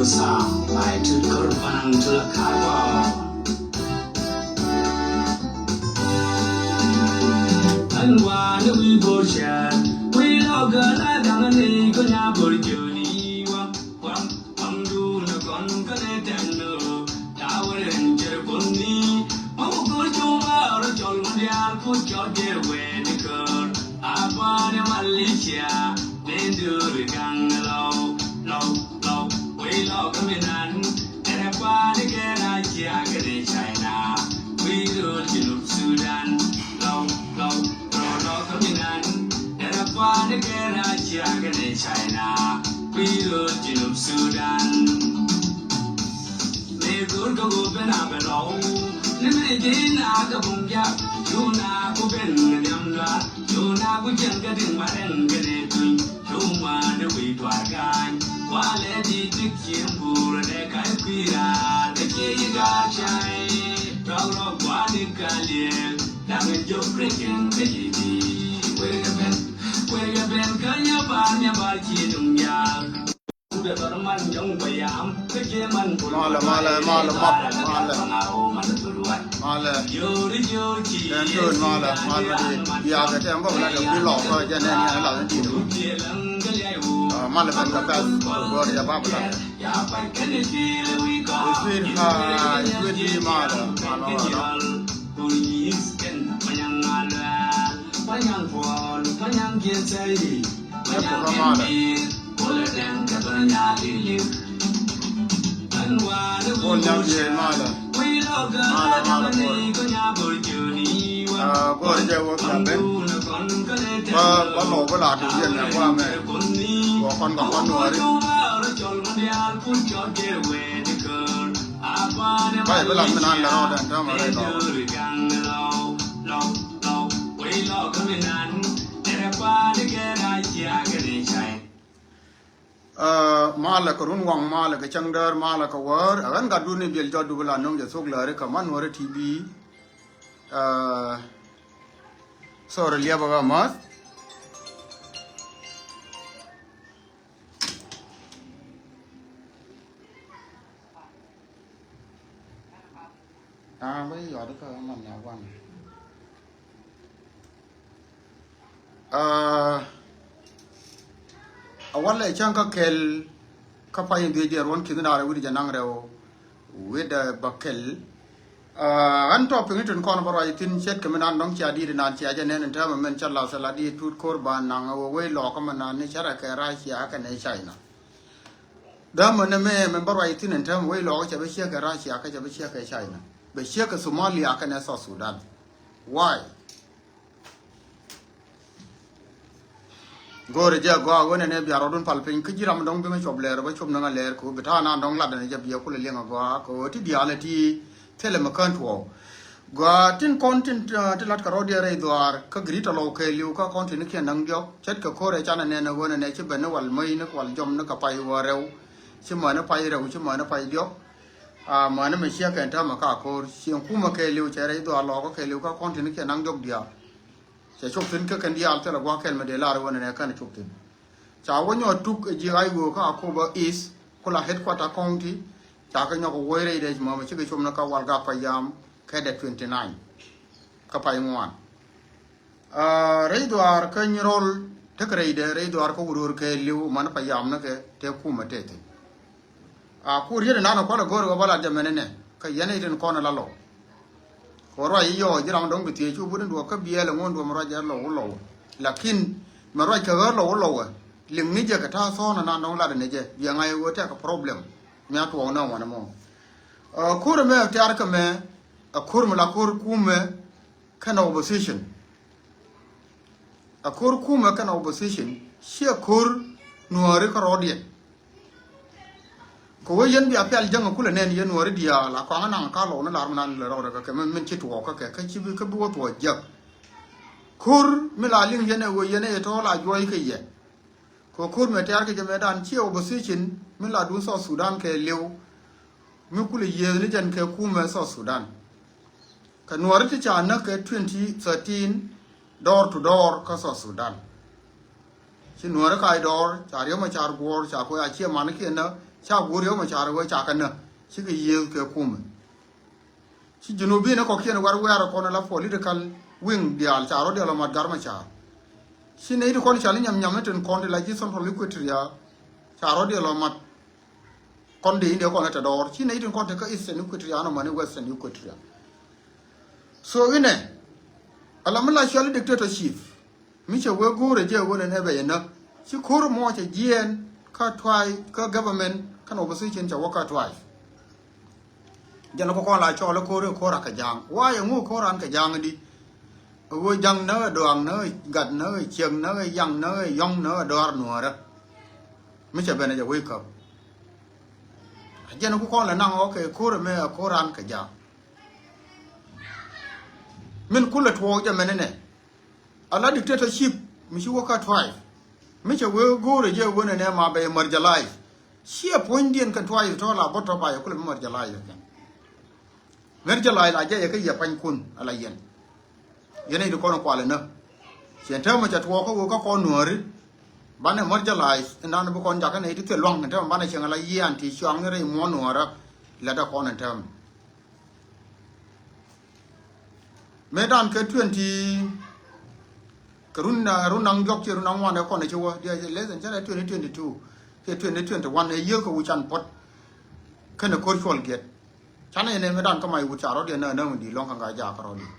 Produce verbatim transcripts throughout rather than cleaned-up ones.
Sam, I took Kurban to the Kaba. And one we go share, we log a ladang and they go now for Johnny. Wang, wang, wang, do the con, con, Tawaren Jerkoni, Mawkor Chuba, Rachel Mundial, put your dear way, the girl. Abana Malaysia, Nindu, the gang, low, low, low, we love coming on. And a party can I check in China. We do Junub Sudan, low, low, low, low, coming on. And a party can I check in China. We do Junub Sudan. Mëë go̱o̱r kä go̱o̱r ben a bɛ lɔw. Ni mëë ji̱n a kɛ bum jak. Yun a ku ben ŋä diam luaar. Yun a ku jiɛn kä di̱ŋ ma rɛŋ kɛ nɛ tuny. Yun ma ni wi̱i̱ tuaar ga̱a̱ny. Walɛ di tik cieŋ buur dɛ ka̱c kui̱ raar. Kɛ cie yi ga̱a̱r cay. Rɔk rɔk gua̱a̱r ni ka liɛɛl. Da̱ŋ in jop rɛc in kä yi di. Wer kɛ ben. Wer kɛ ben kä nya bar nya bar ci duŋ jaak. Malɛ, malɛ, malɛ, malɛ, malɛ. Malɛ. Tɛn tun malɛ, malɛ di. Biakɛ tɛn bä bɛ la dee bi lɔk kä jɛ nɛn yɛn la ni di. Malɛ ben kɛ pɛl. Go̱o̱r jɛ ba bɛ la. Sweet, ah, sweet di malɛ. Malɛ, malɛ. Ɛ ku kä malɛ. Bol Nyaŋ Diee malɛ. Malɛ, malɛ, Bol. Ah, Bol jɛ wä kɛ ben. Bä, bä lɔw bä la tu yɛn nɛ bä mɛ. Bä kɔn kɛ kɔn wari. Bä yɛ bä la mi nan lɛ rɔɔdɛ ɛn täämɛ rɛy lɔw. Ɛ, malɛ kɛ run waŋ, malɛ kɛ cäŋ däär, malɛ kɛ wäär. Ɛ ɣän gatdun ni biɛl jɔt dup la no̱ŋ jɛ thok lääri kɛ man wäri T V. Ɛ, sorry, liɛpä ɣä mäth. Aa, bä yɔt kä man na wan. Aa, a walɛ cäŋ kä kɛl kä pay in dhiec diɛɛr wän ki̱n da̱rɛ wi̱cdɛ jɛ naŋ rɛw wi̱cdɛ bä kɛl. Aa, ɣän tɔ piŋ itin kɔn bä ruac ithin ce̱tkɛ mi nan dɔ̱ŋ cia di̱i̱t inan cia jɛ nɛn in täämɛ mɛn cä lath thil a di̱i̱t tut ko̱r ba naŋ ɛ wee wec lɔɔkä mi nan ni cärɛ kɛ Russia kɛnɛ China. Dämä ni mɛ mɛn bä ruac ithin ɛn täämɛ wec lɔɔkä cɛ bä ciek kɛ Russia kä cɛ bä ciek kɛ China. Bɛ ciek kɛ Somalia kɛnɛ South Sudan. Why? Go̱o̱rɛ jɛ gɔaa ɣöö nɛnɛ bia rɔɔdun pal piny kä ji̱ ram dɔ̱ŋ bi ŋä cop lɛɛr bä cop ni ŋä lɛɛr kɛ ɣöö bi ta̱a̱ nan dɔ̱ŋ lat ɛn jɛ biɛ kulɛ liɛŋ a gɔaa kɛ ɣöö ti diaal ɛ ti thilɛ mi kään tuɔɔk. Gɔaa tin kɔn tin, ah, ti lat kɛ rɔɔdiɛn rɛy dhuaar kä Greater Lɔw kɛɛliw kä kɔn tin kiɛn da̱ŋ diɔ̱k ce̱tkɛ ko̱r ɛ canɛ nɛn ɛ ɣöö nɛnɛ ci ben ni wal mäc ni wal jɔm ni kɛ pay ɣöö rɛw. Ci mäni pay rɛw ci mäni pay diɔ̱k. Ah, mäni mi ciɛ kɛn täämɛ ka ko̱r cieŋ kumä kɛɛliw cɛ rɛy dhuaar Lɔw kä kɛɛliw kä kɔn tin kiɛn da̱ŋ diɔ̱k diaal. Cɛ cop thi̱n kä kɛn diaal thilɛ gua̱a̱th kɛl mi dee lar ɣöö nɛnɛ kɛn cop thi̱n. Ca wä nyɔk tuk ɛ ji̱ Iwo kä Akobo East kula headquarter county. Ca kɛ nyɔk ɛ wuɔ̱c rɛydɛ mɔmɛ cikɛ cop ni kä Walgak Payam kɛ dɛ twenty nine. Kä pay ŋuan. Aa, rɛy dhuaar kä Nyirol tekɛ rɛydɛ, rɛy dhuaar kä Wuror kɛɛliw mani Payam ni kɛ te kumɛ te thi̱n. A kur yet inan ɛ kualɛ go̱o̱r ɛ ɣöö bä lat jɛ mɛn inɛ kä yɛn itin kɔn ɛ la Lɔw. Kɛ ɣöö ruac i̱ yɔɔ ji̱ ram dɔ̱ŋ bi thiec cu but in duɔ̱ɔ̱k kä biɛɛl ɛŋu in duɔ̱ɔ̱k mi ruac jɛ Lɔw wä Lɔw. Lakin mɛ ruac kɛ ɣä Lɔw wä Lɔw ɛ liŋ ni jɛ kɛ ta̱a̱ thɔ̱ɔ̱n inan dɔ̱ŋ lat ni jɛ biɛ ŋa̱c ɛ ɣöö tɛk kɛ problem. Mi a tuɔɔk nɛ wanɛ mɔ. Ɛ, kur ɛmɛ tiaar kɛ mɛ ɛ kur mi la kur kumɛ kɛnɛ opposition. A ko̱r kumɛ kɛnɛ opposition ciɛ ko̱r Nuääri kärɔɔdiɛn. Kɛ ɣöö yɛn bia pial jäŋ a kulɛ nɛn yɛn Nuääri diaal a kɔaŋ anaŋ ka Lɔw ni lar mi nan lɛ rɔɔdɛ kɛ kɛ min, min ci tuɔɔk kä kɛ kä ci bi kä bi wä thuɔɔk jiäk. Ko̱r mi la liŋ yɛn ɛ ɣöö yɛn ɛ tɔ̱ la juɔc kɛ yɛ. Kɛ ko̱r mɛ tɛ̈r kɛ jɛ mɛ dan ciɛ opposition mi la duun South Sudan kɛɛliw. Mi kulɛ yiëëth ni jɛn kɛ kumɛ South Sudan. Kɛ Nuääri ti ca näk kɛ twenty thirteen door to door kä South Sudan. Ci Nuääri kac dɔɔr ca Riek Machar guɔ̱ɔ̱r ca kuɛ a ciɛ manikiɛn näk. Ca go̱o̱r Riek Machar wee ca kɛ näk, cikɛ yiëëth kɛ kumɛ. Ci Junubin kɔ̱kiɛn wɛr wɛɛr kɔn la political wing diaal ca rɔ diaal ɔ mat Gat Machar. Ci nɛy ti kɔn ca ni nyam nyam ni tin kɔn ti la ji̱ Central Equatoria ca rɔ diaal ɔ mat. Kɔn dee India kɔn te dɔɔr ci nɛy tin kɔn te kä Eastern Equatoria nɔ mani Western Equatoria. So inɛ ala mi la cuali dictatorship. Mi cɛ wee go̱o̱rɛ jɛ wen ɛn ɛ bɛ yɛ näk ci ko̱r mɔ cɛ jiɛɛn kä tuay kä government kɛn opposition cɛ wä kä tuay. Jɛn kɔ kɔn la cɔɔl ko̱r ɛ ko̱r a kɛ ja̱a̱ŋ wa yɛ ŋu ko̱r an kɛ ja̱a̱ŋ di. Ɛ wee ja̱ŋ näk ɛ duaŋ näk ɛ gat näk ɛ ciɛk näk ɛ yaŋ näk ɛ yɔ̱ŋ näk ɛ dɔaar nuɔ̱ɔ̱rä. Mi cɛ ben ɛ jɛ wee käp. Jɛn ku kɔn la naŋ ɔ kɛ ko̱r ɛmɛ ɛ ko̱r an kɛ ja̱a̱ŋ. Min kulɛ tuɔɔk jɛ mɛn inɛ. Ala dictatorship mi ci wä kä tuay. Mi cɛ wee go̱o̱rɛ jɛ wen ɛnɛ ma bɛ marginalize. Ciɛ puɔ̱nydiɛn kɛn tuay tɔ la bä tɔ ba yɛ kulɛ mi marginalize kɛn. Marginalize la jɛ yɛ kä yɛ panykun ala yɛn. Yɛn i̱ di kɔn kualɛ nä. Ciɛ täämɛ cɛ tuɔɔk kä wee kä kɔn nuääri. Banɛ marginalize indan bi kɔn jakä nɛ i̱ ti thil luaŋ in täämɛ banɛ cieŋ ala yian ti cuaŋ ni rɛy muɔ̱ɔ̱n nuäärä. Lɛt dä kɔn in täämɛ. Mëë dan kɛ twenty kɛ run, run naŋ diɔk ci run naŋ wan ɛ kɔn ɛ ci wä diɛ less than cɛ twenty twenty two kɛ twenty twenty one ɛ yiëë kɛ wi̱c can puɔt. Kɛnɛ ko̱r cuɔl giɛt canɛ yɛn ɛ mëë dan kä mac wut ca rɔ̱diɛn nä nä mi di lɔŋ kä ŋa jaak rɔ̱diɛn.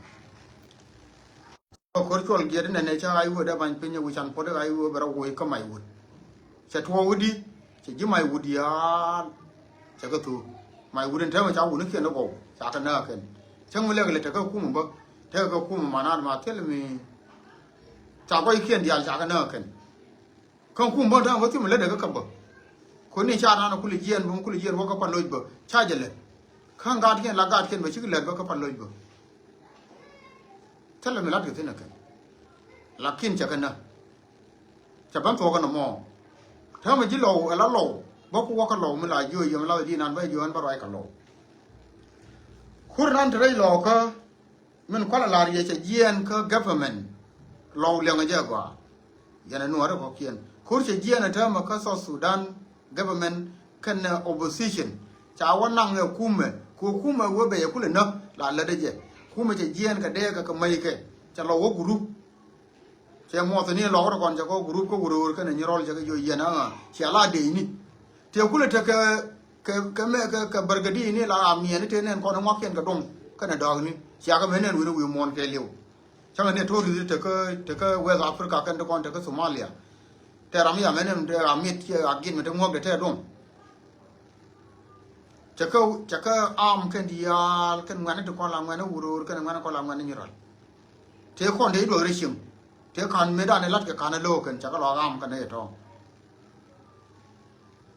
Ko̱r cuɔl giɛt inɛnɛ cä ɣa̱c wä dee bany piny ɛ wi̱c can puɔ̱t ɛ ɣa̱c wä bɛ rɔ woc kä mac wut. Cɛ tuɔɔk i̱di cɛ ji̱ mac wut yaal. Cɛ kɛ thuuk mac wut in täämɛ ca wunikiɛn i̱ gɔw ca kɛ nääk kɛn. Cäŋ mi lɛk lɛ tekɛ kumä bä tekɛ kumä manat ma thil mi. Ca gɔckiɛn diaal ca kɛ nääk kɛn. Kä kum bä täämɛ bä thim lätdɛ kä käp bä. Kuni ca nan kuli jiɛn bä mi kuli jiɛn wä kä pan loc bä ca jɛ lät. Kä gatkiɛn la gatkiɛn bä cik lät bä kä pan loc bä. Thilɛ mi latkɛ thi̱n ɛ kɛn. Lakin cɛ kɛ nä cɛ ben thuɔ̱k kɛn ɛmɔ. Täämɛ ji̱ lɔw ɛ la lɔw bä ku wä kä lɔw mi la jiö yɛm la ji̱ nan bä jiö ɛn bä ruac kɛ lɔw. Kur nan te rɛy lɔw kä. Min kualɛ lar yɛ cɛ jiɛɛn kä government lɔw liɛŋɛ jɛ gɔaa. Yɛn ɛ nuɔɔri kɔkiɛn ko̱r cɛ jiɛɛn ɛ täämɛ kä South Sudan government kɛnɛ opposition. Ca wä naŋ ɛ kumɛ kɛ kumɛ wee bɛ yɛ kulɛ näk la lätdɛ jɛ. Kumɛ cɛ jiɛɛn kɛ dee kɛ kɛ mäc kɛ cɛ lɔw wä gurup. Cɛ muɔth ni lɔk rɔ kɔn cɛ kɔ group kä wuröör kɛnɛ nyirɔl cɛ kɛ jiɔ yɛn aŋa cia la dee ni. Tëë kulɛ tekɛ kɛ kɛ mɛ kɛ kɛ bärgädi ni la ram miɛn ni tëë nɛn kɔn ŋuakiɛn kɛ duɔ̱ŋ kɛnɛ dɔɔk ni cia kɛ mɛ nɛn wi̱ni wi̱i̱ muɔ̱ɔ̱n kɛ liw. Cäŋɛ ni to̱r ri̱th tekä tekä West Africa kɛn ti kɔn tekä Somalia. Tɛ ram ya mɛ nɛn tɛ ram miet cia a gin mɛ te ŋuɔ̱k de tɛ duɔ̱ŋ. Cɛ kä cɛ kä am kɛn diaal kɛn ŋuɛ̈ni ti kɔn la ŋuɛ̈ni wuröör kɛn ŋuɛ̈ni kɔn la ŋuɛ̈ni nyirɔl. Tëë kɔn tëë i̱ duɔth rɛy cieŋ tëë ka̱n mëëdan ɛ la̱t kɛ ka̱n ɛ lo̱o̱k kɛn cakɛ lɔ ɣam kɛn ɛ yɛ tɔ̱ɔ̱ŋ.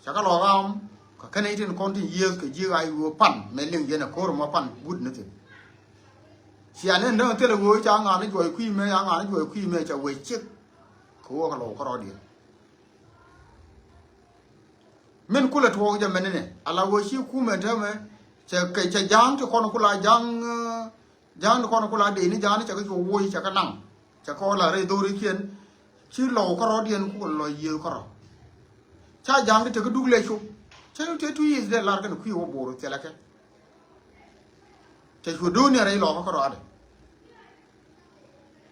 Cakɛ lɔ ɣam kɛ kɛn ɛ i̱ tin kɔn tin yiëëth kɛ ji̱ ɣa̱c ɣöö pan mɛ liŋ yɛn ɛ ko̱r mɔ pan guut ni thi̱n. Cia nɛn däŋ thilɛ ɣöö ca ŋa̱n ni juɔc kui̱ mɛ ca ŋa̱n ni juɔc kui̱ mɛ ca wee ciek. Kɛ ɣöö kɛ lɔw kärɔɔdiɛn. Min kulɛ tuɔɔk jɛ mɛn inɛ ala ɣöö ci kumɛ täämɛ cɛ kɛ cɛ ja̱a̱ŋ ti kɔn kula ja̱a̱ŋ. Ja̱a̱ŋ ti kɔn kula dee ni ja̱a̱ŋ ni cɛ kɛ cuɔ woc cɛ kɛ naŋ. Cɛ kɔn la rɛy dho̱rikiɛn ci lɔw kärɔɔdiɛn kukɛ lɔ yiëëth kärɔɔ. Ca ja̱a̱ŋ ti te kä duk lɛ cop cɛ te tu yiëëth dee lar kɛn kui̱ wä bo̱o̱r thilɛ kɛ. Cɛ cuɔ do̱o̱n ni rɛy lɔkä kärɔɔdɛ.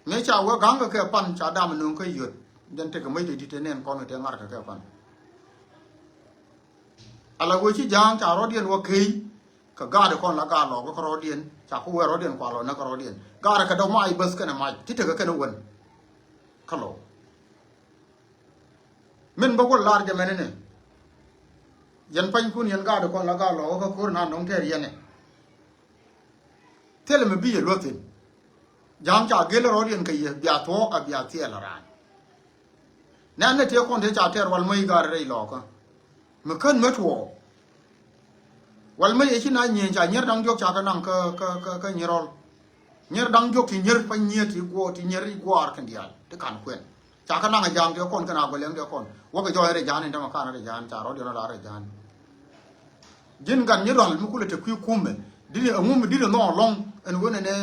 Ŋäc ca wee ga̱ŋ kɛ kɛ pan ca dam nööŋ kä yöt. Jɛn tekɛ mäc te di̱t te nɛn kɔn kɛ te ŋa̱r kɛ kɛ pan. Ala wee ci ja̱a̱ŋ ca rɔ̱diɛn wä key. Kɛ ga̱a̱dɛ kɔn la ga̱a̱ lɔɔk kä rɔ̱diɛn ca ku wee rɔ̱diɛn kua lɔ näk kä rɔ̱diɛn ga̱a̱dɛ kɛ dɔ̱ mac bäth kɛnɛ mac ti tekɛ kɛnɛ wen. Kä lɔɔk. Min bä wä lar jɛ mɛn inɛ. Yɛn panykun yɛn ga̱a̱dɛ kɔn la ga̱a̱ lɔɔk kä ko̱r na nɔŋ tɛɛr yɛnɛ. Thilɛ mi bi yɛ luäthin. Ja̱a̱ŋ ca gel rɔ̱diɛn kɛ yɛ bia thuɔ̱ɔ̱k a bia thiɛɛl raan. Nɛn ni tëë kɔn tëë ca tɛɛr wal mäc ga̱a̱r rɛy lɔɔkä. Mi kän mi tuɔɔk. Wal mäc ɛ ci na nyieen ca nyier da̱ŋ diɔ̱k ca kɛ naŋ kä kä kä kä nyirɔl. Nyier da̱ŋ diɔ̱k ti nyier pa nyier ti guɔ ti nyier i̱ gua̱a̱r kɛn diaal ti ka̱n kuɛn. Ca kä naŋ a ja̱a̱ŋ tëë kɔn kɛn a gɔliɛŋ tëë kɔn wäkɛ jɔɔc rɛy ja̱a̱n in tämɛ ka̱n rɛy ja̱a̱n ca rɔ̱diɛn rɛy ja̱a̱n. Ji̱n gat nyi rɔl mi kulɛ te kui̱ kumɛ di̱t ɛŋu mi di̱t ɛnɔ lɔŋ ɛn wen ɛnɛ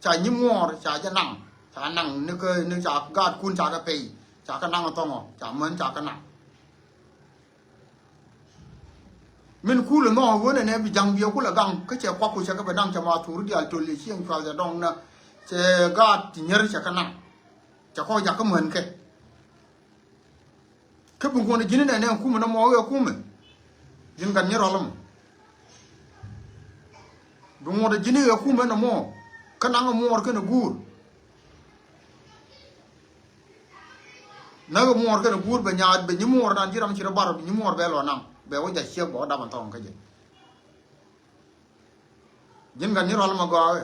ca nyi muɔɔr ca jɛ naŋ ca naŋ ni kä ni ca gaatkun ca kɛ pɛy ca kɛ naŋ thɔŋɔ ca män ca kɛ naŋ. Min kulɛ nhɔk ɣöö nɛnɛ bi ja̱ŋ biɛ kulɛ gaŋ kä cɛ kuak ku cɛ kɛ bɛ naŋ cɛ ma thur diaal töl yɛ cieŋ cual cɛ dɔŋ na cɛ gaat ti nyier cɛ kɛ naŋ. Cɛ kɔ jakä män kɛ. Kä bi ŋuɔ̱t ji̱n nɛnɛ kumɛ nɔmɔ ɣɛ kumɛ. Ji̱n gat nyier rɔl mɔ. Bi ŋuɔ̱t ji̱n ɣɛ kumɛ nɔmɔ kä naŋ muɔɔr kɛnɛ guur. Näk muɔɔr kɛnɛ guur bɛ nyaat bɛ nyi muɔɔr nan ji̱ ram ci rɔ bar bɛ nyi muɔɔr bɛ lɔ naŋ bɛ wä ja̱ ciek bɛ wä dap an thɔŋ kä jɛ. Ji̱n gat nyier rɔl mɔ gɔaa ɛ.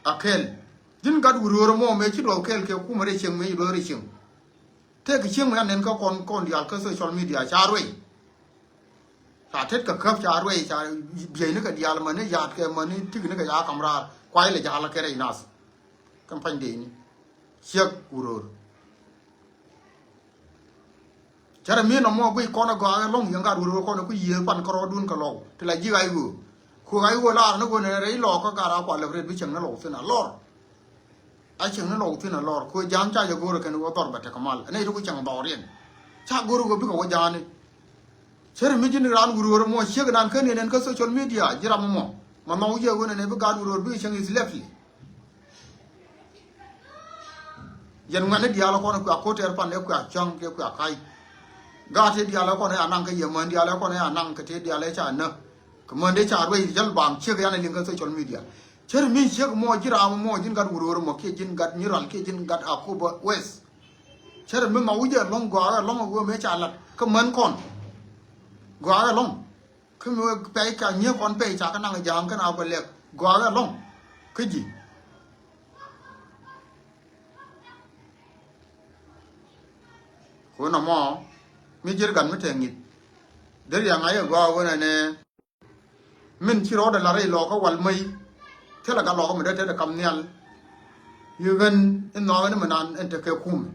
A kɛl ji̱n gat wur ɣöör mɔ mëë ci duɔth kɛl kɛ kumɛ rɛy cieŋ mëë ci duɔth rɛy cieŋ. Tëëk cieŋ mɛ an nɛn kä kɔn kɔn diaal kä social media ca ruɛy. Ca tet kɛ käp ca ruɛy ca bieyni kɛ diaal mäni ya̱a̱t kɛ mäni tikni kɛ ca kam raar kuay lɛ ja̱a̱l kɛ rɛy nath. Kɛn pany dee ni ciek wur ɣöör. Cärɛ mi nɔmɔ guic kɔn ɛ gɔaa ɛ lɔŋ yɛn gaat wur ɣöör kɔn ɛ ku yiëë pan kärɔɔdun kɛ lɔw ti la ji̱ ɣa̱c ɣöö. Ku ɣa̱c ɣöö laar ni ɣöö nɛ rɛy lɔɔk kä gaat a kual lɛ ret bi cieŋ ni lɔw thi̱n a lɔr. A cieŋ ni lɔw thi̱n a lɔr ku ja̱a̱m ca jɛ go̱o̱r ɛ kɛn ɣöö dhɔr bɛ tek kɛ mal ɛ nɛy ti ku cieŋ dhɔriɛn. Ca go̱o̱r ɣöö bikɛ wä ja̱a̱ni. Cärɛ mi ji̱n raan wur ɣöör mɔ ciek nan kä ni nɛn kä social media ji̱ ram mɔ. Ma nhɔk wi̱c ɛ ɣöö nɛ nɛ bi gaat wur ɣöör bikɛ cieŋ is left. Yɛn ŋuɛ̈tni diaal kɔn kuɛ a ko̱t tɛɛr pan ɛ kuɛ a cäŋ kɛ kuɛ a ka̱c. Gaat ti diaal kɔn ɛ a naŋ kä yɛ män diaal kɔn ɛ a naŋ kä ti diaal ɛ ca näk. Kä män dee ca ruɛy jäl baŋ ciek yan ɛ liŋ kä social media. Cär mi ciek mɔ ji̱ raam mɔ ji̱n gat wur ɣöör mɔ kiɛ ji̱n gat nyier rɔl kiɛ ji̱n gat a kup wes. Cär mi ma wi̱c ɛ lɔ̱ŋ gɔaa ɛ lɔ̱ŋ ɛ wee mëë ca lat kä män kɔn. Gɔaa ɛ lɔ̱ŋ. Kä mi wee pɛy ka nyiee kɔn pɛy ca kä naŋ ja̱a̱ŋ kä na bä lɛk gɔaa ɛ lɔ̱ŋ kä ji̱. Kun nɔmɔ mi ji̱r gat mi te ŋi̱th. Dee riaŋ a yɛ gɔaa wen ɛnɛ. Min ci rɔɔdɛ la rɛy lɔɔkä wal mäc. Thilɛ gat lɔɔkä mi dee tetdɛ kam nhial. Yi ɣän in nhɔakä ni mi nan in te kɛ kumɛ.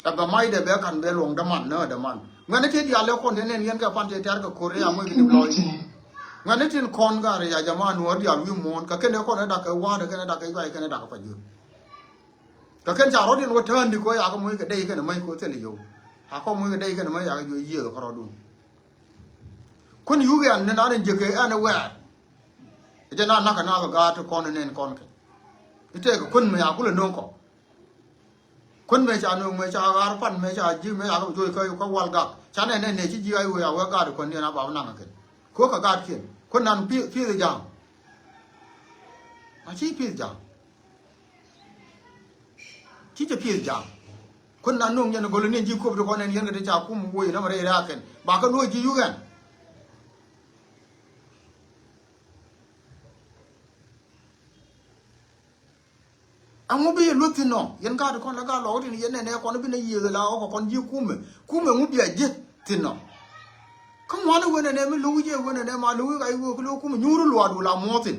Ɛ bɛ mac dee bɛ kan bɛ luɔ̱ŋ däman nä däman. Ŋuɛ̈ni ti diaal lɛ kɔn ti nɛn yɛn kɛ pan ti tɛ̈r kɛ ko̱r ni a ŋuec kɛ dip lɔc. Ŋuɛ̈ni tin kɔn garɛ ya jama nuɔ̱ɔ̱r diaal wi̱i̱ muɔ̱ɔ̱n kɛ kɛn ɛ kɔn ɛ dak kɛ wa̱a̱dɛ kɛn ɛ dak kɛ juay kɛn ɛ dak kɛ pa jiöt. Kɛ kɛn ca rɔ̱diɛn wä tään di kɔ yakɛ moc kɛ dɛy kɛn ɛ mäc kɔ thil yio̱w. A kɔ moc kɛ dɛy kɛn ɛ mäc yakɛ juɔc yiëë kɛ rɔ̱dun. Kun yuk ɛn ni nan in jiäk kɛ ɛn ɛ wɛɛr. Ɛ jɛ nan nakä nath ɛ gaat ti kɔn ɛ nɛn kɔn kɛ. I̱ tëëkɛ kun mi a kulɛ no̱o̱ŋ kɔ. Kun mëë ca nööŋ mëë ca ɣaar pan mëë ca ji̱ mëë ca kä bi juɔc kä wal gak ca nɛn nɛn nɛ ci ji̱ a i̱ wee a wee gaat kuän diɛn a bap naŋ a kɛn. Kuäk kɛ gaatkiɛn kuän nan pi̱- pi̱th ja̱a̱ŋ. A ci pi̱th ja̱a̱ŋ. Ci cɛ pi̱th ja̱a̱ŋ. Kuän nan nööŋ yɛn go̱l ni ji̱ kuɔp ti kɔn nɛn yɛn kɛ ti ca kum woc nɔmɔ rɛy rɛ̈ɛ̈kɛn ba kä luɔc ji̱ yuk ɛn. Aŋu bi yɛ luth thin nɔ yɛn gaat kɔn la gaat lɔk tin yɛn nɛnɛ kɔn bi nɛ yiëëth la ɣɔk kɔn ji̱ kumɛ kumɛ ŋu bia ji̱ thin nɔ. Kä ŋuani wen nɛnɛ mi lo̱k jɛ wen nɛnɛ ma lo̱k i̱ ka i̱ wee ki lo̱k kumɛ nyuuri luaadu la muɔ̱ɔ̱th thin.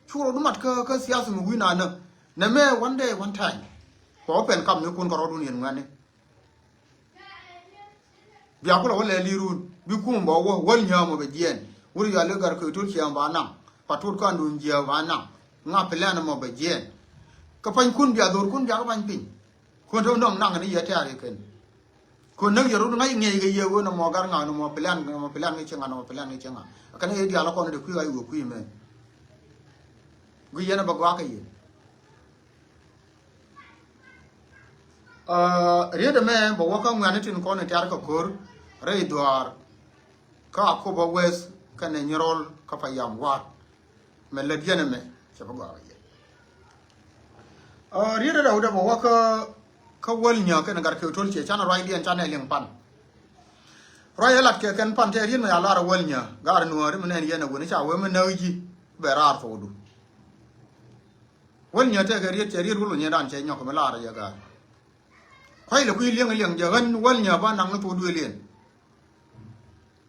Cu rɔɔdu mat kä kä siasa mi wi̱i̱ nanä nɛ mɛ one day one time. Kɔ pɛn kam mi kun kɛ rɔɔdun yɛn ŋuani. Bia kulɛ wä lɛl i̱ run bi kum bä wä wäl nyäämɔ bɛ jiɛɛn. Wur yɔal i̱ gär kɛ tul ciɛɛŋ ba naŋ pa tut kan dun jiääk ba naŋ. Ŋa plan mɔ bɛ jiɛɛn. Kä panykun bia dhorkun bia kä pany piny. Kun te wä nɔŋ naŋ ni yɛ tɛ̈r i̱ kɛn. Kun näk yɛ rut ŋa̱c ŋiɛc kɛ yɛ wee nɔmɔ gär ŋa̱ nɔmɔ plan nɔmɔ plan ŋi̱c cɛ ŋa̱ nɔmɔ plan ŋi̱c cɛ ŋa̱. Kä ni yɛ diaal kɔn i̱ dee kui̱ ɣa̱c wee kui̱ mɛ. Gui yɛn a bɛ gɔaa kɛ yɛ. Riet ɛmɛ bɛ wä kä ŋuɛ̈ni tin kɔn in tiar kɛ ko̱r rɛy dhuaar. Kä Akobo West kɛnɛ Nyirol kä Payam Ward. Mɛ lät yɛn ɛmɛ cɛ bä gɔaa kɛ yɛ. Riet ɛ rɛw dɛ bɛ wä kä kä wäl nyä kɛnɛ gat kɛ tol ciɛ canɛ ruacdiɛn canɛ liŋ pan. Ruac ɛ lat kɛ kɛn pan tɛ riet mɛ ya lar ɛ wäl nyä gar nuääri mi nɛn yɛn ɛ wen ca wee mi näk ji̱ bɛ raar thokdu. Wäl nyä tɛkɛ riet cɛ riet wul wä nyɛ dan cɛ nyɔk mi laar yɛ ga̱a̱r. Kuay lɛ kui̱ liɛŋ liɛŋ jɛ ɣän wäl nyä ba naŋ ni thok duëëliɛn.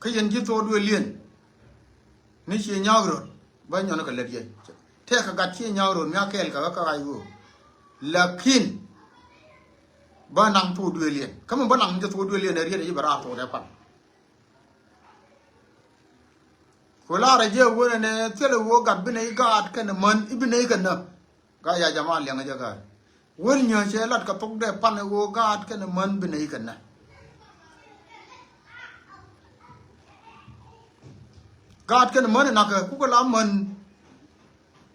Kä yɛn ji̱ thok duëëliɛn ni ciɛ nya̱a̱k röt ba nyɔn kɛ lät yɛ. Tɛkɛ gat ciɛ nya̱a̱k röt mi a kɛɛl kɛ ɣä kä ɣac ɣöö. Lakin ba naŋ thok duëëliɛn kä mi ba naŋ ni jɛ thok duëëliɛn ɛ riet ɛ ji̱ bɛ raar thok dee pan. Ku laarɛ jɛ wen ɛnɛ thilɛ ɣöö gat bi nɛy gaat kɛnɛ män i̱ bi nɛy kɛ nä. Gaa ya jama liɛŋä jɛ gaa. Wäl nyääc cɛ lat kɛ thok dee pan ɛ ɣöö gaat kɛnɛ män bi nɛy kɛ nä. Gaat kɛn män in nakä kukɛ la män.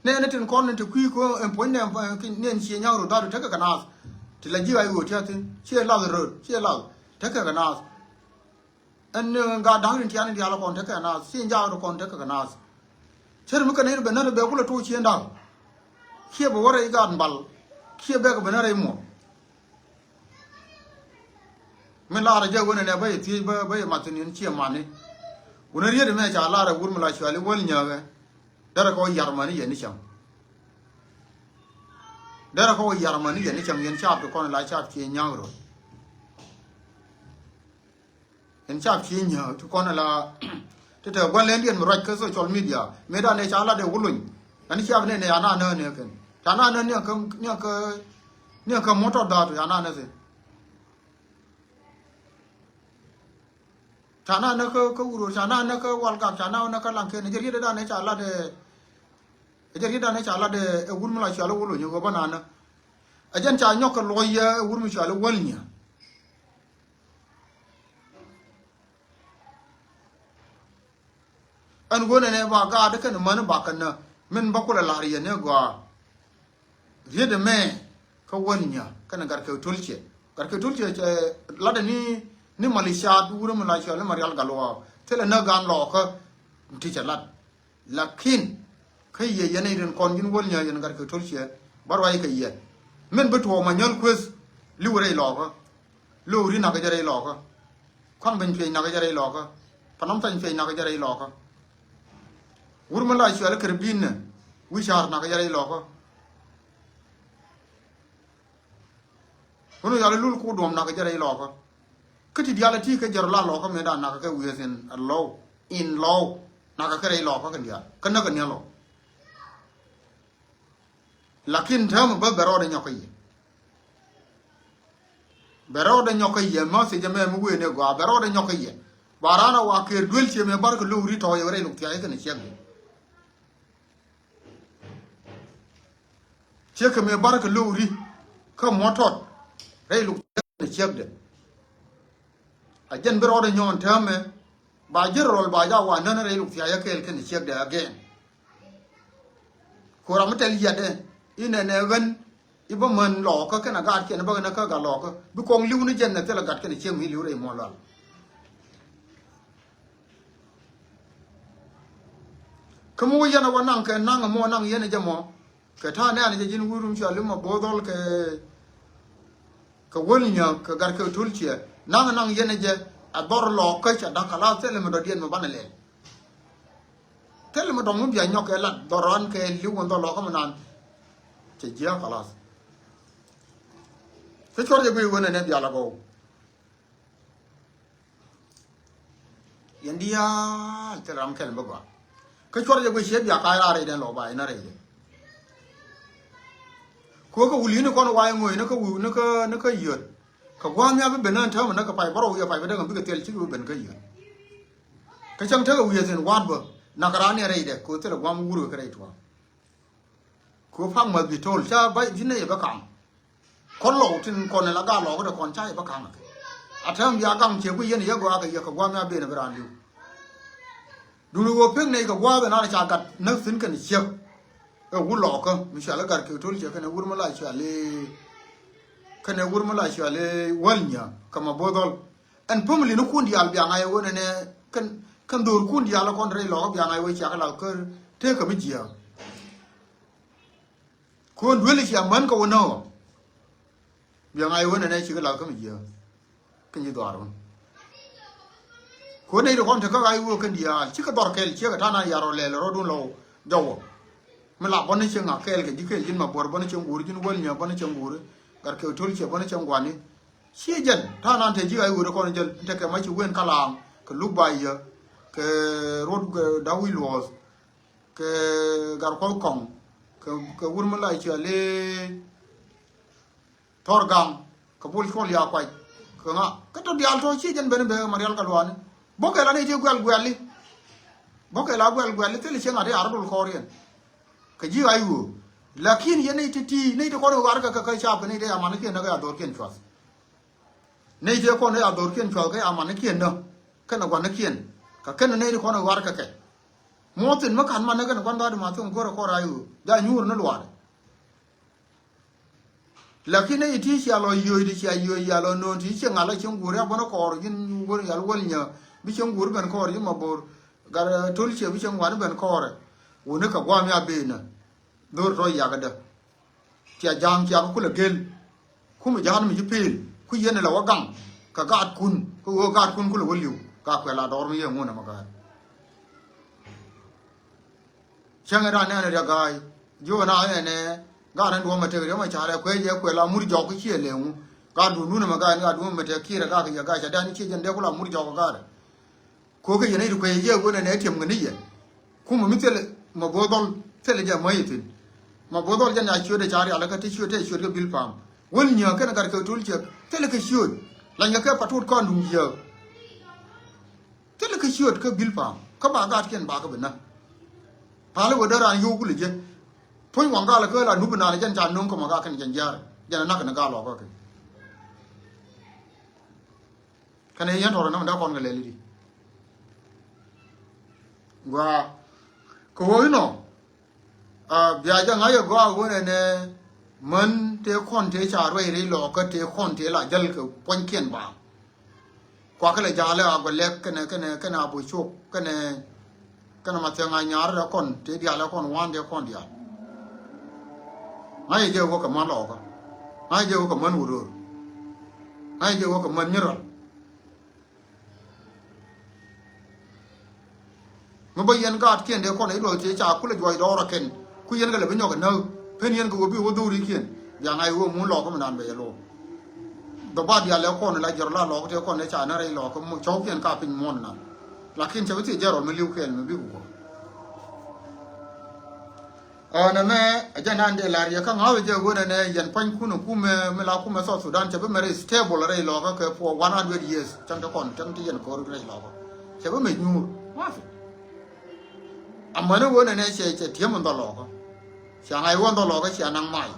Nɛɛni tin kɔn in ti kui̱ ko ɛn puɔ̱ny nɛɛn, nɛɛn ciɛ nya̱a̱k rot da̱a̱du tekɛ kɛ naath. Ti la ji̱ ay ɣöö tia̱thin ciɛ lath röt ciɛ lath tekɛ kɛ naath. Ɛn, eh, gaat da̱ŋ rin tiani diaal kɔn tekɛ kɛ naath, ci jaak ri kɔn tekɛ kɛ naath. Cär mi kɛ nɛy ri bɛ nät bɛ kulɛ tuuc cien da̱ŋ. Kiɛ bɛ wä rɛy gaat bal. Kiɛ bɛ kɛ bɛ nät rɛy muɔ̱th. Min laarɛ jɛ wen ɛnɛ bä yɛ thiec bä, bä yɛ mathin in ciɛ mani. Wun riet mɛ ca laarɛ wur mi la cuali wäl nyääkɛ. Derɛ kɛ wä yar mani yɛn ni cäŋ. Derɛ kɛ wä yar mani yɛn ni cäŋ yɛn caap ti kɔn la caap ciɛ nyääk rot. Ɛn cap ci nyääk ti kɔn ala ti te gua̱n lɛn diɛn mi ruac kä social media. Mëë dan ɛ ca lat ɛ wuluny. Ɛn cap nɛ nɛ ana nä nɛ kɛn ca na nä niɛŋ kä, niɛŋ kä, niɛŋ kä motɔ da̱a̱t ca na nä thin. Ca na nä kä, kä wurur ca na nä kä walgak ca na nä kä laŋ kɛn ɛ jɛ riet dan ɛ ca lat ɛ, ɛ jɛ riet dan ɛ ca lat ɛ wur mi la cual ɛ wuluny ɛ ɣöö bä na nä. Ɛ jɛn ca nyɔk kɛ luɔc yɛ ɛ wur mi cual ɛ wäl nyä. Ɛn ɣöö nɛnɛ ba gaat kɛn män ba kɛn min ba kulɛ la̱r yɛn ni gɔaa. Riet ɛmɛ kä wäl nyä kɛn gat kɛ tol ciɛ, gat kɛ tol ciɛ cɛ latdɛ ni, ni mali caat wurɛ mi la cual ni Marial Gatluak thilɛ näk gan lɔɔkä. Ti cɛ lat. Lakin kä yɛ yɛn irin kɔn ji̱n wäl nyä yɛn gat kɛ tol ciɛ ba ruac kɛ yɛ. Min bi tuɔɔk ma nyäl kueth liw rɛy lɔɔkä. Lo̱w ri nakä jɛ rɛy lɔɔkä. Kuaŋ ben cuec nakä jɛ rɛy lɔɔkä. Panom thany cuec nakä jɛ rɛy lɔɔkä. Wur mi la cuɛl kɛ rɛ bi̱n nɛ wi̱c ca̱r nakä jɛ rɛy lɔɔkä. Wun wi̱c yal lul ku duɔm nakä jɛ rɛy lɔɔkä. Kä ti diaal ti kɛ jɛ rɔ la lɔɔkä mëë da nakä kɛ wi̱i̱ thin a lɔw in lɔw nakä kɛ rɛy lɔɔkä kɛ diaal kä näk kɛ nialɔ. Lakin täämɛ bä bɛ rɔɔdɛ nyɔk kä yɛ. Bɛ rɔɔdɛ nyɔk kä yɛ message mɛ mi wëë ni gɔaa bɛ rɔɔdɛ nyɔk kä yɛ. Ba raan a wa kër duel cië mɛ barkɛ lo̱w ri tɔ̱ yɛ rɛy luk thia̱a̱c kɛn ciɛk. Ciek kɛ mëë barkɛ lo̱w ri kä muɔ̱t tɔt rɛy luk thia̱a̱c kɛn ciɛkdɛ. A jɛn bi rɔɔdɛ nyɔn täämɛ. Ba ji̱ rɔl ba ja wa nän rɛy luk thia̱a̱c a kɛɛl kɛn ciɛkdɛ again. Ku ram mi tɛl yiɛtdɛ inɛ nɛ ɣän i̱ bä män lɔɔkä kɛn a gaat kiɛn bä ɣän a kä gat lɔɔkä bi kɔŋ li̱w ni jɛn nɛ thilɛ gat kɛn ciɛk mi li̱w rɛy muɔ̱ɔ̱n lual. Kä mi wä yɛn a wä naŋ kɛ naŋ mɔ naŋ yɛn a jɛ mɔ. Kɛ ta̱a̱ nɛɛn jɛ ji̱n wi̱i̱ rum cua li̱m a bo̱o̱th dhɔl kɛ, kɛ wäl nyä kɛ gat kɛ tul ciɛ naŋ naŋ yɛn jɛ. A dhɔr lɔɔk kä ca da̱k kɛ la thilɛ mi dɔ̱diɛn mi banɛ lɛl. Thilɛ mi dɔ̱ŋ mi bia nyɔk kɛ lat dhɔr an kɛ li̱w wän dhɔl lɔɔk kä mi naan. Cɛ jiääk kɛ la. Kä cuɔr jɛ guiy wän ɛn ɛ bial a gɔw. Yɛn diaal thil ram kɛl mi bä gɔaa. Kä cuɔr jɛ guic ciɛ bia ka̱a̱c raar rɛy dɛn lɔ ba inä rɛy dɛn. Kuäkä wuli ni kɔn wa̱i̱ ŋo̱c ni kä wi̱i̱ ni kä, ni kä yöt. Kɛ gua̱a̱th mi a bi ben ni täämɛ ni kɛ pay bärɔw yɛ pay bä däŋ bikɛ thil cikɛ bi ben kä yöt. Kä cäŋ tekɛ wi̱i̱ thi̱n wa̱a̱t bä nak raan ni rɛy dɛ kɛ thil gua̱a̱m wurkɛ kɛ rɛy tua̱a̱. Kɛ ɣöö pa̱k mäth bi to̱l ca ba ji̱n nɛy ɛ bä ka̱ŋ. Kɔn lɔw tin kɔn ɛ la gaat lɔɔkä ti kɔn ca ɛ bä ka̱ŋ ɛ kɛ. A tääm bia gaŋ ciɛ guiy yɛn ɛ yɛ gɔaa kɛ yɛ kɛ gua̱a̱th mi a ben ɛ bi raan li̱w. Duundɛ ɣöö pek nɛy kɛ gua̱a̱th ɛ naan ɛ ca gat näk thi̱n kɛn ciek. Ɛ wut lɔɔkä mi cual i̱ gat kɛ to̱l ciɛ kɛn ɛ wur mi la cual i̱, kɛn ɛ wur mi la cual i̱ wäl nyä kɛ ma bo̱o̱th dhɔl. Ɛn family ni kun diaal bia ŋa̱c ɛ wen ɛnɛ kɛn, kɛn dho̱o̱r kun diaal ɛ kɔn rɛy lɔɔkä bia ŋa̱c ɛ wen ciakä la kä tëëk kɛ mi jiääk. Kuɔn duel i̱ cia män kɛ wä nɔɔk. Bia ŋa̱c wen ɛnɛ cikɛ lath kä mi jiääk. Kɛ nyi dhɔaar wun. Kuɔn nɛy ti kɔn te kä ɣa̱c wä kɛn diaal cikɛ dhɔr kɛl ciekɛ ta̱a̱ na yar rɔ lɛl rɔdun lɔw jɔwä. Mi la bɔni cieŋ a kɛɛl kɛ ji̱ kɛɛl ji̱n ma buɔr bɔni cieŋ guuri ji̱n wäl nyä bɔni cieŋ guuri. Gat kɛ to̱l ciɛ bɔni cieŋ guani. Ciɛ jɛn ta̱a̱ nan te ji̱ ɣa̱c wä ti kɔn jäl tekɛ ma ci wen kalaŋ kɛ luk ba yä. Kɛ ruɔt kɛ da̱k wi̱c luɔɔth. Kɛ gat kuɔth kɔŋ kɛ, kɛ wur mi la ciɛ lee. Thɔr gaŋ kɛ bul cuɔl ya kuac kɛ ŋa kä tɔ diaal tɔ ci jɛn ben ben ma rial kɛ luani. Bokɛ la ni ti guɛl guɛli. Bokɛ la guɛl guɛli thil cieŋ a ti ar dul kɔriɛn. Kɛ ji̱ ay ɣöö lakin yɛn ni ti ti ni ti kɔn ɣar kɛ kɛ kɛ cap kɛ ni ti aman kiɛn nä kɛ a dhor kiɛn cuath. Ni ti kɔn a dhor kiɛn cuath kɛ aman kiɛn nä kɛn a guan kiɛn kɛ kɛn ni ti kɔn ɣar kɛ kɛ. Muɔth thi̱n mi ka̱n man ni kɛn gua̱n dha̱a̱t ma thi̱n go̱rɛ kɔr a ɣöö ja nyuur ni luaar. Lakin ni ti cia lɔ yio̱o̱c ti cia yio̱o̱c cia lɔ no̱o̱ŋ ti ci ŋa̱l a cieŋ guur ya bän kɔɔr ji̱n go̱r yal wäl nyä bi cieŋ guur ben kɔɔr ji̱ ma bo̱r. Gat, eh, Tol Ciɛ bi cieŋ gua̱n ben kɔɔr. Wuni kɛ gua̱a̱m ya ben nä. Dho̱r tɔ yakädä. Cia ja̱a̱ŋ cia bi kulɛ gel. Kumɛ ja̱a̱n mi ci pil ku yɛn ilɛ wä gaŋ kɛ gaatkun kä ɣöö gaatkun kulɛ wä li̱w. Ka kuɛ la dɔɔr mi yɛ ŋun ɛmɛ gaat. Cäŋ in ran nɛn riɛk ga̱a̱c ji̱ wä na nɛnɛ. Gaat in duɔ̱ɔ̱mɛ tek riɛk mɛ ca̱rɛ kuɛ jɛ kuɛ la mur jɔk kä ciɛ lɛŋu. Gaat duundun ɛmɛ gaat in gaat duundun mɛ tek kiɛrɛ gaat kɛ yɛ gaat ca dan ciɛ jɛn dee ku la mur jɔk kä gaat. Kokɛ yɛn a yit kuec yɛ wen ɛn ɛ tiɛm kɛ ni yɛ. Kumɛ mi thilɛ ma bo̱o̱th dhɔl thilɛ jɛ mäc ithin. Ma bo̱o̱th dhɔl jɛn a ciöt ɛ ca rial kä ti ciöt ɛ ciöt kä bil pam. Wen nyääk kɛn gat kɛ Tol Ciɛ thilɛ kɛ ciöt. Lany kɛ kɛ patut kɔn duŋ jiääk. Thilɛ kɛ ciöt kä bil pam kä ba gatkiɛn ba kɛ bi näk. Palä wä dee raan yio̱w kulɛ jɛ. Puɔ̱ny waŋ gal kä la nup naan jɛn ca no̱o̱ŋ kä ma gat kɛn jɛn jiaar jɛn a nak kɛn gal lɔkä kɛ. Kɛnɛ yɛn tɔrɔ nam da kɔn kɛ lɛli di. Gua kɛ wä inɔ. A bia jɛ ŋa̱c ɛ gɔaa wä nɛnɛ. Män tëë kɔn tëë ca ruɛy rɛy lɔɔkä tëë kɔn tëë la jäl kɛ puɔ̱nykiɛn ba. Kuakɛ lɛ ja̱a̱lɛ a gɔlɛk kɛnɛ kɛnɛ kɛnɛ a bo̱c cok kɛnɛ. Kɛn ma thiaŋ a nyar rɛ kɔn tëë diaal ɛ kɔn wan dee kɔn diaal. Ŋa̱c jɛ wä kɛ män lɔɔkä. Ŋa̱c jɛ wä kɛ män wä röör. Ŋa̱c jɛ wä kɛ män nyiral. Mi bä yɛn gaatkiɛn dee kɔn i̱ luɔth tëë ca kulɛ juɔc dɔɔr akɛn ku yɛn kɛ lɛ bi nyɔk ɛ näk. Pen yɛn kɛ wä bi wä dhurikiɛn. Bia ŋa̱c wä mun lɔɔkä mi nan bɛ yɛ lo̱o̱. Dhɔ ba diaal ɛ kɔn la jɛr la lɔɔkä tëë kɔn ɛ ca nä rɛy lɔɔkä cɔwkiɛn ka piny muɔ̱n nan. Lakin cɛ bi thiec jɛrɔl mi li̱w kɛɛl mi bi ku guɔ̱k. Ɔ nɛ mɛ ɛ jɛ nan dee lar yɛ kä ŋa̱th ɛ jɛ ɣöö nɛ nɛ yɛn pua̱nykun ɛ kumɛ mi la kumɛ South Sudan cɛ bi mɛ rɛy stable rɛy lɔɔkä kɛ for one hundred years. Cäŋ ti kɔn cäŋ ti yɛn ko̱r rɛy lɔɔkä cɛ bi mɛ nyuur. Mafi. Amäni ɣöö nɛ nɛ cɛ cɛ ti̱em in dhɔl lɔɔkä. Cɛ ŋa̱c ɣöö in dhɔl lɔɔkä cɛ naŋ mac.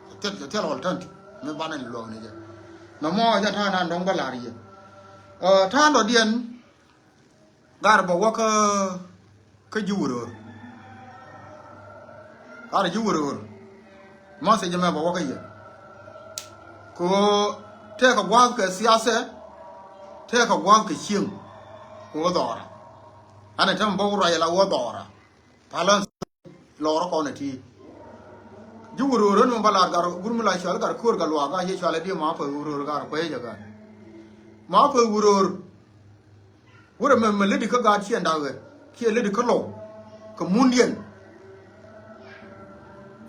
Cɛ thil cɛ thil alternative mi banɛ ni luɔ̱k ni jɛ. Nɔmɔ ɛ jɛ ta̱a̱ nan dɔ̱ŋ bä lar yɛ. Ɛ ta̱a̱ dɔ̱diɛn. Gar bä wä kä kä ji̱ wuröör. Gar ji̱ wuröör. Message mɛ bä wä kä yɛ. Ko tëëkɛ gua̱a̱th kɛ siasɛ. Tëëkɛ gua̱a̱th kɛ cieŋ. Ko wä dhɔra. Anɛ tɛm bä wä ruac la wä dhɔra. Palä lɔɔr kɔn ɛ ti. Ji̱ wuröör ɛn mɛ bä lar gar gur mi la cual gar ko̱r gar luaak a yɛ cual ɛ di ma pä wuröör gar kuecä gar. Ma pä wuröör. Wurɛ mɛ mɛ ledi kä gaat ciɛ nda̱k ɛ kiɛ ledi kä lɔw. Kɛ mundiɛn.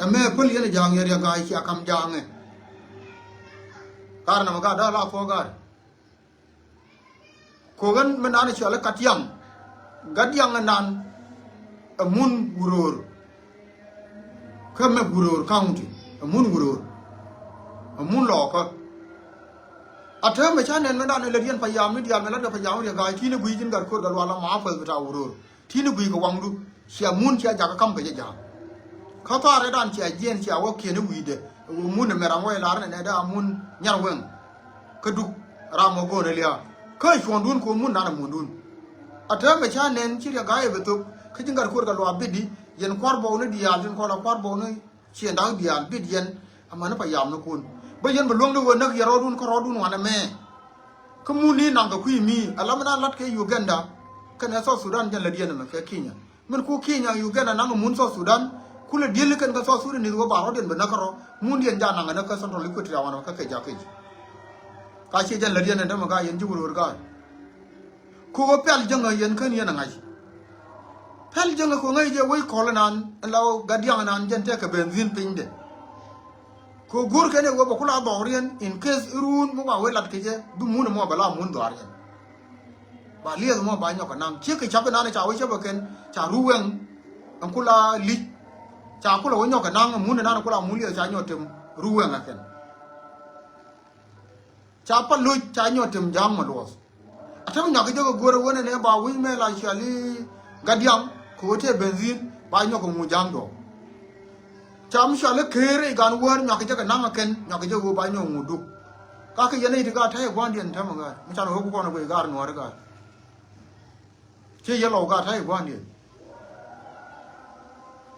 Ɛmɛ päl yɛn ɛ ja̱a̱ŋ yɛ riɛk gaat cia kam ja̱a̱ŋ ɛ. Gaat namɛ gaat da̱a̱ la kuɔ̱k gaat. Ko̱ ɣän mi nan cuali Gat Yaŋ. Gat Yaŋ nan ɛ mun wuröör. Kä mɛ wuröör county ɛ mun wuröör. Ɛ mun lɔɔkä. A täämɛ ca nɛn mi nan ɛ lät yɛn payam ni diaal mɛ la̱t kɛ payam riɛk ga̱a̱c ti̱n ɛ gui̱c ji̱n gat ko̱r gat lual ama a päth bi ta̱a̱ wuröör. Ti̱n i̱ gui̱i̱ kɛ waŋdu. Cia mun cia jakä kam kɛ jɛ ja̱a̱ŋ. Kä thaarɛ dan cia jiɛn cia wä kiɛn i̱ wi̱i̱dɛ. Mun ɛmɛ ram wä ilar nɛ nɛ dee a mun nyar weŋ. Kä duk ram wä go̱o̱n ilia. Kä cuɔ̱ɔ̱ŋdun ko̱ mun dan ɛ mundun. A täämɛ ca nɛn ci riɛk ga̱a̱c ɛ bɛ thop kä ji̱ gat kuɔr kɛ luaak bit di. Yɛn kua̱r bɔwni diaal tin kɔn la kua̱r bɔwni. Ciɛ da̱k diaal bit yɛn amäni pa yamnikun. Bä yɛn bɛ luäŋni ɣöö näk yɛ rɔɔdun kä rɔɔdun wanɛ mɛ. Kä mun ni naŋ kɛ kui̱ mi ala mi na lat kɛ Uganda. Kɛnɛ South Sudan jɛn lät yɛn ɛmɛ kɛ Kenya. Min ku Kenya Uganda naŋ mun South Sudan. Kulɛ dieli kɛn kä South Sudan ni ɣöö ba rɔɔdiɛn bɛ näk kä rɔ. Mun diɛn ja naŋ kɛ näk kä Central Equatoria wanɛ kä kɛ jakä ji̱. Ka ciɛ jɛn lät yɛn ɛn tämɛ ka yɛn ji̱ wurwur ka. Kɛ ɣöö pɛl jäŋä yɛn kän yɛn ɛ ŋa̱c. Pɛl jäŋä kɛ ɣöö ŋäc jɛ wec kɔl inan in la gat diaŋ inan jɛn tɛkɛ benzin pinydɛ. Kɛ ɣöö go̱r kɛn ɛ ɣöö bɛ kula dhɔriɛn in case iruun mi wa wec lat kɛ jɛ bi mun ɛmɔ bɛ la mun dhɔriɛn. Ba liɛth ɛmɔ ba nyɔk kɛ naŋ ciek kɛ cap inan ca wec cäpɛ kɛn ca ru wɛŋ. Ɛn kula li̱c ca kula wec nyɔk kɛ naŋ mun inan kula mun liɛth ca nyɔk tem ru wɛŋ ɛ kɛn. Ca pa loc ca nyɔk tem ja̱a̱ŋ ma luɔth. A tem nyɔk kɛ jɛ kɛ go̱rɛ wen ɛnɛ ba wi̱c mɛ la cuali gat diaŋ kɛ ɣöö tëë benzin ba nyɔk kɛ ŋu ja̱a̱ŋ dɔɔk. Ca mi cuali keer i̱ gan wäär nyɔk kɛ jɛ kɛ naŋ kɛn nyɔk kɛ jɛ ɣöö ba nyɔk ŋu duk. Ka kɛ yɛn i̱ ti gaat ta̱yɛ gua̱ndiɛn täämɛ gaat mi can ɣöö ku kɔn ɛ guic gaat nuɔ̱ɔ̱ri gaat. Ciɛ yɛ lɔw gaat ta̱yɛ gua̱ndiɛn.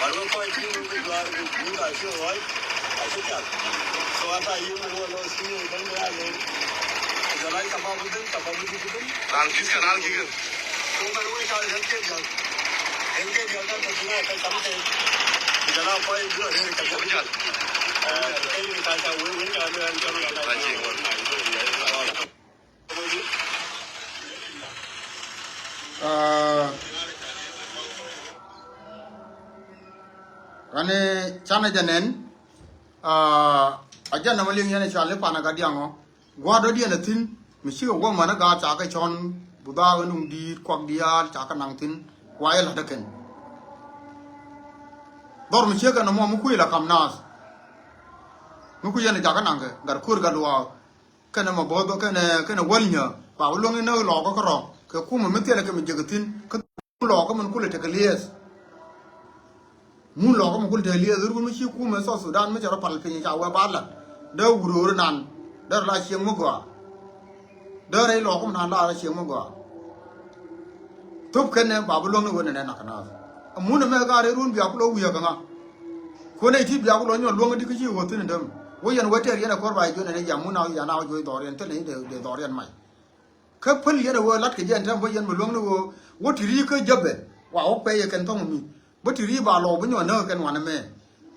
But wek kɔc cï wek juaar ku buk acï ɣɔc, acï piath. So ata yïn wek wä lɔ thiëëc ëbɛ̈n bï a lëu. Ku jɔl a cababu ëbɛ̈n, cababu dït ëbɛ̈n. Raan kïth kɛ raan kï kɛ. So bɛ̈n wek ca ɣɛn ke diäk. Ɣɛn ke diäk ka tɔ̈ thïn a ka cam tëë. Ku jɔl a kɔc juaar rëër ca piath. Ɛ, kë yïn ka ca wek, wek ca lueel jɔl wek ca. Aa, kani canɛ jɛ nɛn, aa, a jɛ nɔmɔ liŋ yɛn cal i̱ panɛ ka diaŋɔ. Gua̱a̱r dɔ̱diɛn a thi̱n mi cikɛ guɔ män a gaat ca kɛ cɔn budhaak in duŋ di̱i̱t kuak diaal ca kɛ naŋ thi̱n. Wa yɛ la̱t däkɛn dhɔr mi ciek kɛ nɔmɔ mi kui̱ la kam naath. Mi kui̱ yɛn a jakä naŋ kɛ gat kuer gat luaak. Kɛnɛ mɛ bo̱o̱th kɛnɛ, kɛnɛ wäl nyä ba wä luäŋ inä lɔɔkä kärɔ̱ kɛ kumɛ mi thilɛ kɛ mi jek thi̱n kä lɔɔkä min kulɛ tekɛ liɛth. Mun lɔɔkä min kulɛ tekɛ liɛth run mi ci kumɛ South Sudan mi cɛ rɔ pal piny ca wee ba lat. Dee wurööri nan dee rɔ la cieŋ mi gɔaa. Dee rɛy lɔɔkä min nan la rɔ cieŋ mi gɔaa. Thop kɛnɛ ba bi luäŋni wen nɛ nak naath. Amun ɛmɛ ka rɛy run bia ku lɔ wi̱i̱ kä ŋa. Kuɔn ɛ ti bia ku lɔ nyɔl luäŋ di kä ci ɣöö thi̱n däm. Wä yɛn wä tɛr yɛn ɛ kuɔr ba jɛ juɔn ɛn ɛ jam mun na wi̱i̱ na wä juɔc dhɔriɛn thilɛ ni dee dhɔriɛn mac. Kä päl yɛn ɛ ɣöö lat kɛ jɛ ɛn tɛm bä yɛn bi luäŋni ɣöö wä ti ri kä jäpɛ wa wä pɛy ɛ kɛn thɔŋ mi. Bä ti ri ba lɔw bi nyɔn näk kɛn wanɛ mɛ.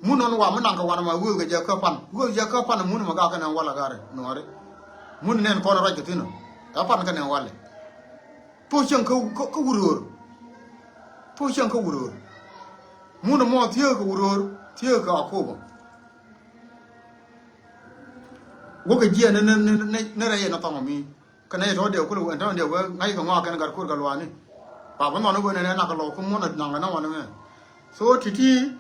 Mun nɔn wa mi naŋ kɛ wanɛ ma wee kɛ jɛ kä pan. Wee jɛ kä pan mun ma gak kɛn ɛn walɛ garɛ nuɔri. Mun nɛn kɔn ruac kɛ thi̱n ɔ. Ɛ pan kɛn ɛn walɛ. Thok cieŋ kä, kä, kä wuröör. Thok cieŋ kä wuröör. Mun mɔ thiee kä wuröör, thiee kä akobä. Wä kɛ jiɛn ni, ni, ni, ni, ni rɛy ɛn a thɔŋ mi. Kɛ nɛy tɔ̱ dee kulɛ wee, ɛn tɔ̱ dee wee ŋa̱c kɛ ŋɔak kɛn gat kur kɛ luaani. Pa bä nhɔn wee nɛn ɛ nak kɛ lɔw kä mun a naŋ kɛ na wanɛ mɛ. So ti̱ti̱,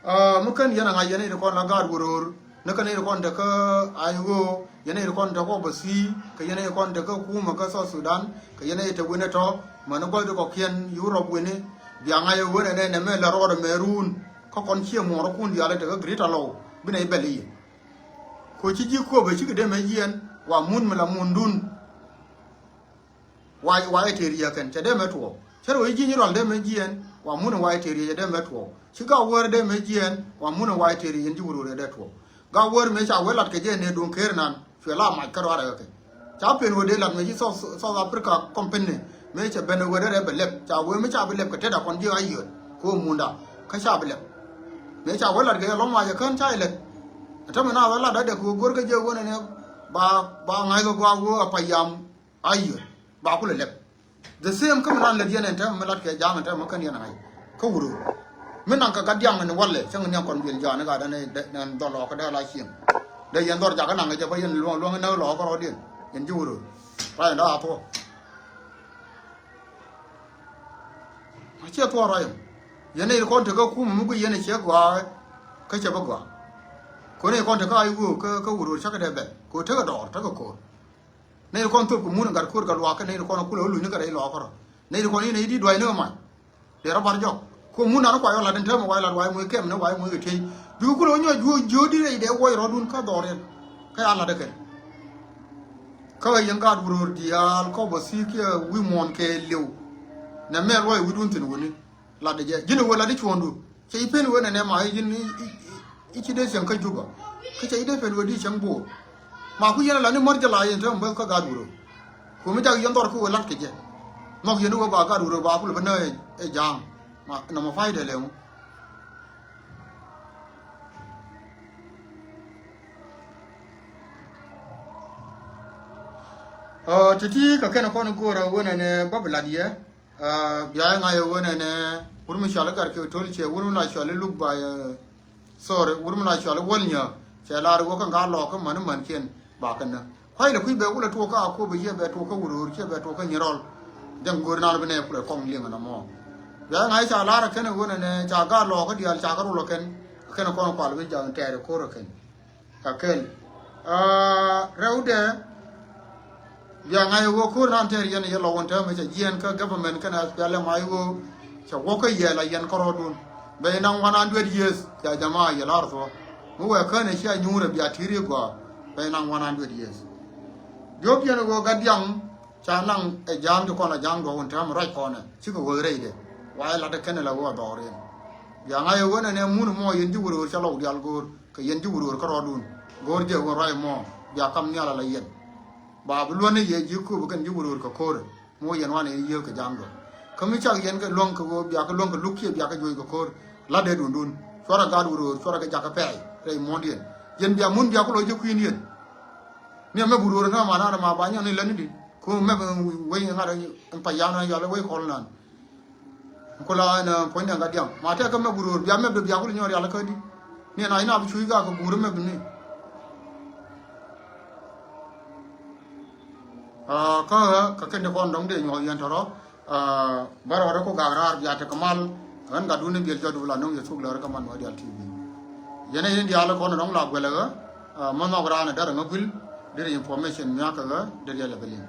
aa, mi kän yɛn a ŋa̱c yɛn i̱ ti kɔn la gaat wuröör, ni kän i̱ ti kɔn tekä I O, yɛn i̱ ti kɔn tekä overseas, kɛ yɛn i̱ ti kɔn tekä kumä kä South Sudan, kɛ yɛn i̱ te wi̱n ɛ tɔ̱, mäni gua̱th ti kɔ̱kiɛn Europe wi̱ni, bia ŋa̱c ɛ wen ɛn ɛ nɛmɛ la rɔɔdɛ mɛ ruun, kä kɔn ciɛ muɔɔrikun diaal ɛ tekä Greater Lɔw, bi nɛy bɛl i̱ yɛ. Ko ci ji̱ kuɔpɛ cikɛ dee mɛ jiɛn, wa mun mi la mundun. Wa, wa ɛ tëë riɛk kɛn cɛ dee mɛ tuɔɔk. Cɛ rɛ wä ji̱ ji̱ nyi rual dee mɛ jiɛɛn wa mun ɛ wa ɛ tëë riɛk cɛ dee mɛ tuɔɔk. Ci gak wäär dee mɛ jiɛɛn wa mun ɛ wa ɛ tëë riɛk yɛn ji̱ wurwur ɛ dee tuɔɔk. Gak wäär mëë ca wee lat kɛ jɛ nɛ duŋ ker nan cuɛ la mac kä ruaar ɛ kɛ. Ca pen wä dee lat mëë ji̱ South, South Africa company mëë cɛ ben wä dee rɛ bɛ lɛp ca wee mëë ca bi lɛp kɛ tetda kɔn ji̱ a yöt kɛ wä munda kä ca bi lɛp. Mëë ca wee lat kɛ yɛ lɔ̱ŋ mac ɛ kän ca ilɛt. Ɛn täämɛ na wä lat dee kɛ wä go̱r kä jɛ wä nɛnɛ ba, ba ŋa̱c kɛ gɔaa wä a payam. Ayö ba kulɛ lɛp. The same kä mi nan lät yɛn ɛn täämɛ mi lat kɛ ja̱a̱ŋ ɛn täämɛ mi kän yɛn ŋa̱c kä Wuror. Mi naŋ kɛ gat diaŋ ɛn walɛ cäŋ ni kɔn biɛl ja̱a̱ŋ ni gat ɛn dhɔl lɔɔkä dee la cieŋ. Dee yɛn dhɔr jakä naŋ kɛ jɛ bä yɛn luɔ̱ŋ luɔ̱ŋ näk lɔɔkä rɔɔdiɛn yɛn ji̱ Wuror. Rayɛ daa a thuɔ̱k. A ciɛ thuɔ̱k rayɛ. Yɛn ni kɔn tekä kumɛ mi gui yɛn a ciɛ gɔaa kä cɛ bä gɔaa. Kɔn ni kɔn tekä a i̱ wee kä, kä Wuror cakɛ dee bɛl kɛ tekɛ dɔɔr tekɛ ko̱r. Nɛy ti kɔn thop kɛ mun gat ko̱r kɛ luaak kä nɛy ti kɔn kulɛ wä luny ni kɛ rɛy lɔɔk kärɔ. Nɛy ti kɔn in a i̱ di duay ni kɛ mac. Dee rɔ bar jɔk kɛ mun nan kuay ɔ lat in täämɛ kuay lat kuay muc kɛm ni kuay muc kɛ tiey. Bikɛ kulɛ wä nyɔc juɔ̱ɔ̱c jiöödi rɛy dee wuɔc rɔɔdun kä dhɔriɛn. Kä ya lat ɛ kɛn. Kä ɣä yɛn gaat Wuror diaal kä bä thi̱i̱k kiɛ wi̱i̱ muɔ̱ɔ̱n kɛɛliw. Nɛ mɛl ruac wi̱cdun thi̱n wuni. Latdɛ jɛ ji̱n ɛ wee latdɛ cuɔ̱ɔ̱ŋdu. Cɛ ji̱ pen wee nɛnɛ ma ji̱n i̱, i̱, i̱, i̱ ci dee thiɛŋ kä Juba. Kä cɛ ji̱ dee pen wee di cäŋ bo̱o̱r. Ma ku yɛn ɛ lat ni mär jɛ la yɛn te mɛ bäth kä gaat Wuror. Ku mi jak yɛn dhɔr kä wee lat kɛ jɛ. Nhɔk yɛn wee ba gaat Wuror ba kulɛ bä nä ɛ, ɛ ja̱a̱ŋ. Ma nɔmɔ pay dee lɛŋu. Ɛ, ti̱ti̱ kɛ kɛn kɔn go̱o̱rä wee nɛnɛ bä bi lat yɛ. Ɛ, bia yɛ ŋa̱c ɛ ɣöö nɛnɛ wur mi cɔal i̱ Gat Kek To̱l ciɛ wur mi la cɔal i̱ Luk Bay, ɛ, sorry, wur mi la cɔal i̱ Wäl Nyääk cɛ lar i̱ wä kä ŋa̱ lɔɔk kä män i̱ mänkiɛn ba kɛ näk. Kua̱c lɛ kui̱ bɛ wulɛ tuɔɔk kä Akobo ciɛ bɛ tuɔɔk kä Wuror ciɛ bɛ tuɔɔk kä Nyirɔl. Jɛn go̱o̱r naan bi nɛy kulɛ kɔŋ liŋ ɛn ɛmɔ. Bia yɛ ŋa̱c ca lar ɛ kɛn ɛ ɣöö nɛnɛ ca gaat lɔɔk kä diaal ca kɛ rol ɛ kɛn. Kɛn ɛ kɔn kual bi ja̱a̱ŋ tɛɛr ɛ ko̱r ɛ kɛn. Kä kɛl. Aa, rɛwdɛ, bia ŋa̱c ɣöö ko̱r nan tɛɛr yɛn yɛ lɔ wun täämɛ cɛ jiɛɛn kä government kɛnɛ S P L M a ɣöö cɛ wä kä yɛl a yɛn kärɔɔdun. Bɛ inaŋ one hundred years, ya jamaa yɛ lar thuɔ̱k. Mi wɛ känɛ cia nyuurɛ bia ti̱i̱r i̱ gɔaa. Bɛ inaŋ one hundred years. Diɔ̱k yɛn ɣöö gat diaŋ, ca naŋ ɛ ja̱a̱ŋ ti kɔn a ja̱a̱ŋ duɔ̱k wun täämɛ ruac kɔnɛ. Cikɛ wä rɛydɛ. Wa ɛ latdɛ kɛnɛ la ɣöö a dhɔriɛn. Bia ŋa̱c ɣöö nɛnɛ mun mɔ yɛn ji̱ Wuror ca lɔw diaal go̱o̱r. Kɛ yɛn ji̱ Wuror kärɔɔdun. Go̱o̱r jɛ ɣöö ruac mɔ bia kam nhial ala yɛn. Ba bi luɔ̱n ni yɛ ji̱ kööp kɛn ji̱ Wuror kɛ ko̱o̱rɛ. Mi wä yɛn wanɛ yɛ yiëë kɛ ja̱a̱ŋ duɔ̱k. Kä mi cak yɛn kɛ luäŋ kɛ ɣöö bia kɛ luäŋ kɛ luk kiɛ bia kɛ juɔc kɛ ko̱o̱r. Latdɛ duundun. Cuarɛ gaat Wuror, cuarɛ kɛ jakä pɛɛy rɛy muɔ̱ɔ̱ndiɛn. Yɛn bia mun bia ku lɔ ji̱ kui̱ndiɛn. Ni amɛ Wuror ni aman an ma ba nyɔn ni lät ni di. Ku mɛ wec ŋa̱t in pa yan yɔl wec kɔl nan. Ku la ɛn puɔ̱ny dɛn ka diaŋ. Ma tɛk kä mɛ Wuror bia mɛ bi bia kul nyɔr yal kä di. Ni ɛn a in a bi cuc gak kɛ guur mɛ bi ni. Aa, kä kä kɛn ti kɔn dɔ̱ŋ dee nyuɔk yɛn tɔrɔ. Aa, bä rɔɔdɛ ku gak raar bia tekɛ mal. Ɣän gat duni biɛl jɔt du la no̱ŋ yɛ thuk lär kä man wä dial T V. Yɛn a in dial kɔn dɔ̱ŋ la guɛlɛ ɣä. Aa, mä nhɔk raan ɛ därɛ ŋä guil. Deri information miakä ɣä deri yɛlɛ bi liŋ.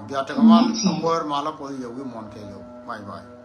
Bia tekɛ mal a kuäär mal a puɔth yɛ wi̱i̱ muɔ̱ɔ̱n kɛɛliw. Bye bye.